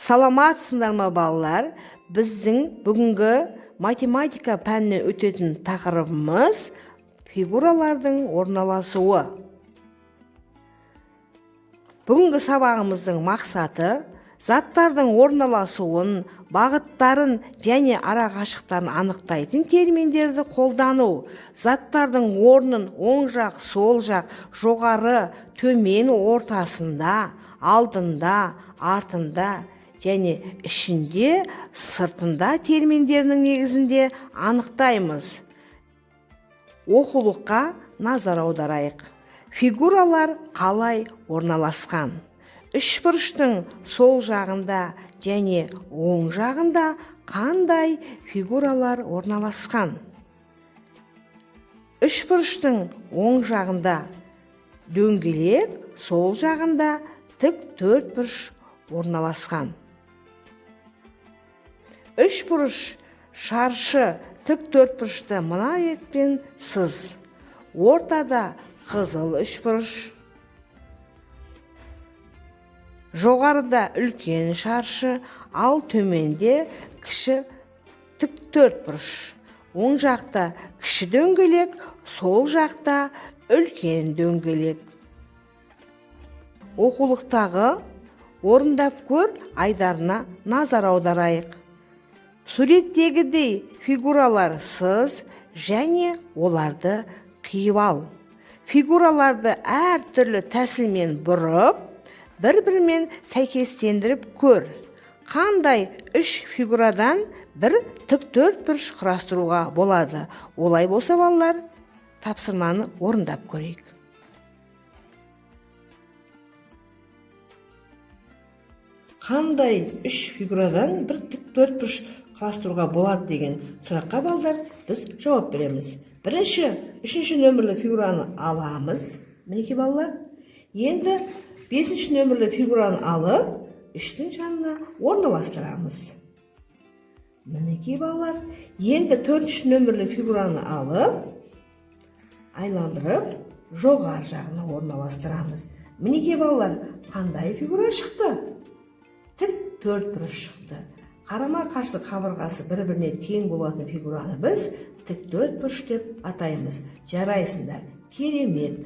Саламатсыңдар ма, балалар? Біздің бүгінгі математика пәнінен өтетін тақырыбымыз – фигуралардың орналасуы. Бүгінгі сабағымыздың мақсаты – заттардың орналасуын, бағыттарын және арақашықтарын анықтайтын терминдерді қолдану, заттардың орнын оң жақ, сол жақ, жоғары, төмен, ортасында, алдында, артында және ішінде, сыртында терминдерінің негізінде анықтаймыз. Оқулыққа назар аударайық. Фигуралар қалай орналасқан? Үшбұрыштың сол жағында және оң жағында қандай фигуралар орналасқан? Үшбұрыштың оң жағында дөңгелек, сол жағында тік төртбұрыш орналасқан. Үшбұрыш, шаршы, тік төртбұрышты мына ретпен сыз. Ортада қызыл үшбұрыш, жоғарыда үлкен шаршы, ал төменде кіші тік төртбұрыш. Оң жақта кіші дөңгелек, сол жақта үлкен дөңгелек. Оқулықтағы «Орындап көр» айдарына назар аударайық. Суреттегідей фигуралар сыз және оларды қиып ал. Фигураларды әртүрлі тәсілмен бұрып, бір-бірімен сәйкестендіріп көр. Қандай үш фигурадан бір тік төртбұрыш құрастыруға болады? Олай болса, балалар, тапсырманы орындап көрейік. Қандай үш фигурадан бір тік төртбұрыш құрастыруға болады деген сұраққа, балдар, біз жауап береміз. Бірінші үшінші нөмірлі фигураны аламыз. Мінекей, балалар. Енді бесінші нөмірлі фигураны алып, үштің жанына орналастырамыз. Мінекей, балалар. Енді төртінші нөмірлі фигураны алып, айландырып, жоғары жағына орналастырамыз. Мінекей, балалар, қандай фигура шықты? Тік төртбұрыш шықты. Қарама қарсы қабырғасы бір біріне тең болатын фигураны біз тік төртбұрыш деп атаймыз. Жарайсыңдар, керемет!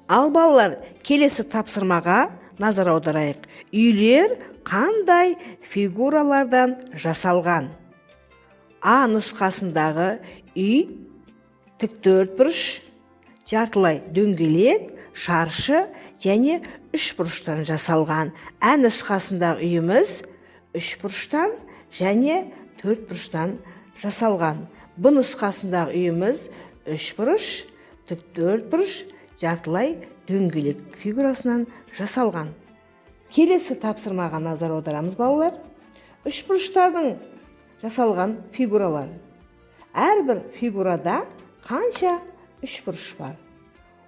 Ал, балалар, келесі тапсырмаға назар аударайық. Үйлер қандай фигуралардан жасалған? А нұсқасындағы үй тік төртбұрыш, жартылай дөңгелек, шаршы және үшбұрыштан жасалған. Ә нұсқасындағы үйіміз үшбұрыштан және төртбұрыштан жасалған. Б нұсқасындағы үйіміз үшбұрыш, тік төртбұрыш, жартылай дөңгелек фигурасынан жасалған. Келесі тапсырмаға назар аударамыз, балалар. Үшбұрыштардың жасалған фигуралар. Әрбір фигурада қанша үшбұрыш бар?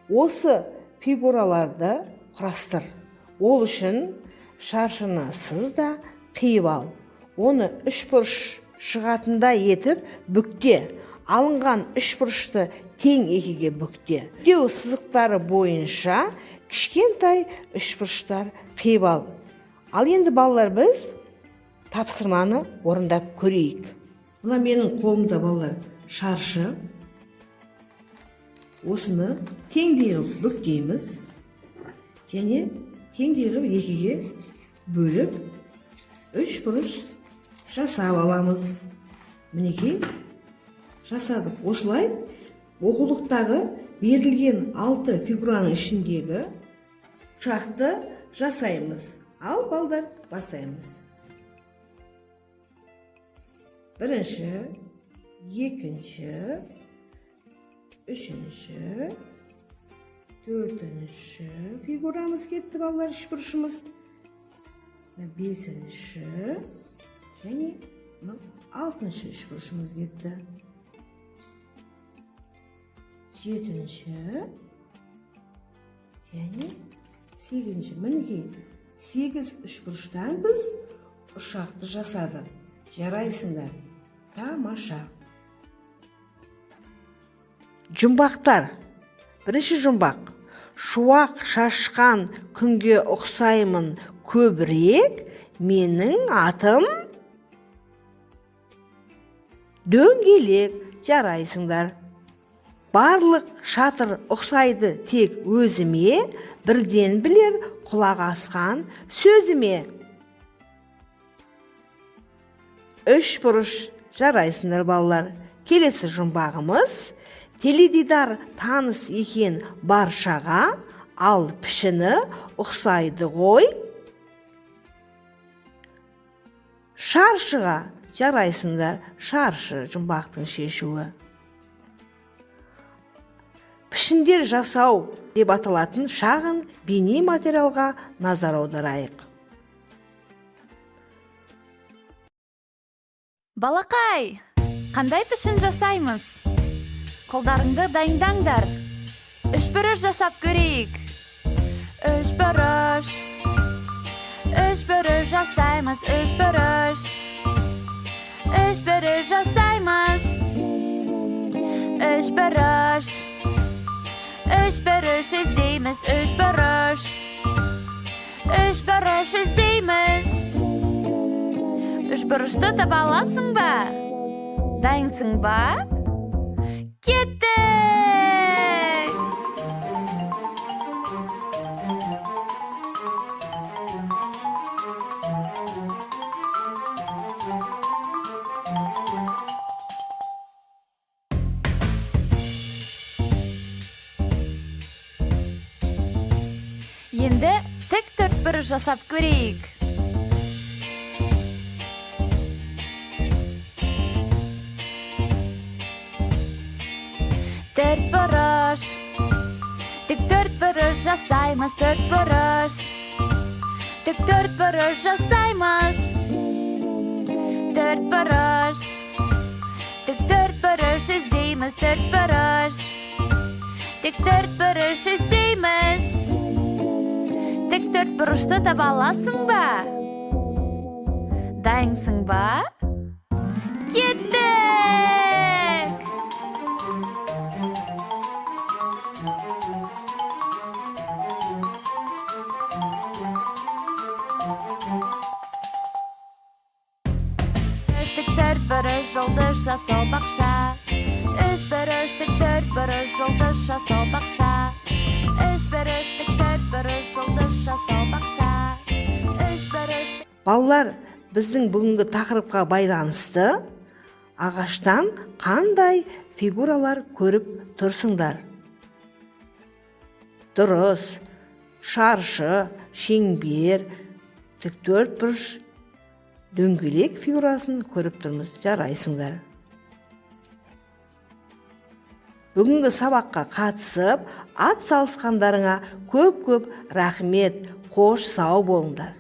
Осы фигураларды құрастыр. Ол үшін шаршыны сыз да, қиып ал. Оны үшбұрыш шығатындай етіп бүкте. Алынған үшбұрышты тең екіге бүкте. Бүктеу сызықтары бойынша кішкентай үшбұрыштар қиып ал. Ал енді, балалар, біз тапсырманы орындап көрейік. Мына менің қолымда, балалар, шаршы. Осыны теңдей қылып бүктейміз және теңдей қылып екіге бөліп, үш бұрыш жасап аламыз. Мінекей, жасадық. Осылай оқулықтағы берілген алты фигураның ішіндегі ұшақты жасаймыз. Ал, балдар, бастаймыз. Бірінші, екінші, үшінші, төртінші фигурамыз кетті, балалар, үшбұрышымыз. Бесінші және мынау алтыншы үшбұрышымыз кетті. Жетінші және сегізінші. Мінекей, сегіз үшбұрыштан біз ұшақты жасадық. Жарайсыңдар, тамаша! Жұмбақтар. Бірінші жұмбақ. Шуақ шашқан күнге ұқсаймын көбірек, менің атым дөңгелек. Жарайсыңдар. Барлық шатыр ұқсайды тек өзіме, бірден білер құлақ асқан сөзіме. Үш бұрыш. Жарайсыңдар, балалар. Келесі жұмбағымыз: теледидар таныс екен баршаға, ал пішіні ұқсайды ғой шаршыға. Жарайсыңдар, шаршы жұмбақтың шешуі. Пішіндер жасау деп аталатын шағын бейне материалға назар аударайық. Балақай, қандай пішін жасаймыз? Қолдарыңды дайындаңдар. Үшбұрыш жасап көрейік. Үшбұрыш. Үшбұрыш жасаймыз, үшбұрыш. Үшбұрыш жасаймыз. Үшбұрыш. Үшбұрыш іздейміз, үшбұрыш. Үшбұрыш іздейміз. Үшбұрышты таба аласың ба? Дайынсың ба? Кеттік! Енді тік төртбұрыш жасап көрейік. Төрт бұрыш. Тік төрт бұрыш жасаймыз, төрт бұрыш. Тік төрт бұрыш жасаймыз. Төрт бұрыш. Тік төрт бұрыш іздейміз, төрт бұрыш. Тік төрт бұрыш іздейміз. Тік төрт бұрышты таба аласың ба? Дайынсың ба? Кеттік! Үштік төрт бұрыш жұлдызша сопақша. Үш бұрыш тік төрт бұрыш жұлдызша сопақша. Үш бұрыш тік төрт бұрыш жұлдызша сопақша. Үш бұрыш. Балалар, біздің бүгінгі тақырыпқа байланысты ағаштан қандай фигуралар көріп тұрсыңдар? Дұрыс, шаршы, шеңбер, тік төрт бұрыш, дөңгелек фигурасын көріп тұрмыз. Жарайсыңдар. Бүгінгі сабаққа қатысып, ат салысқандарыңа көп-көп рахмет. Қош, сау болыңдар.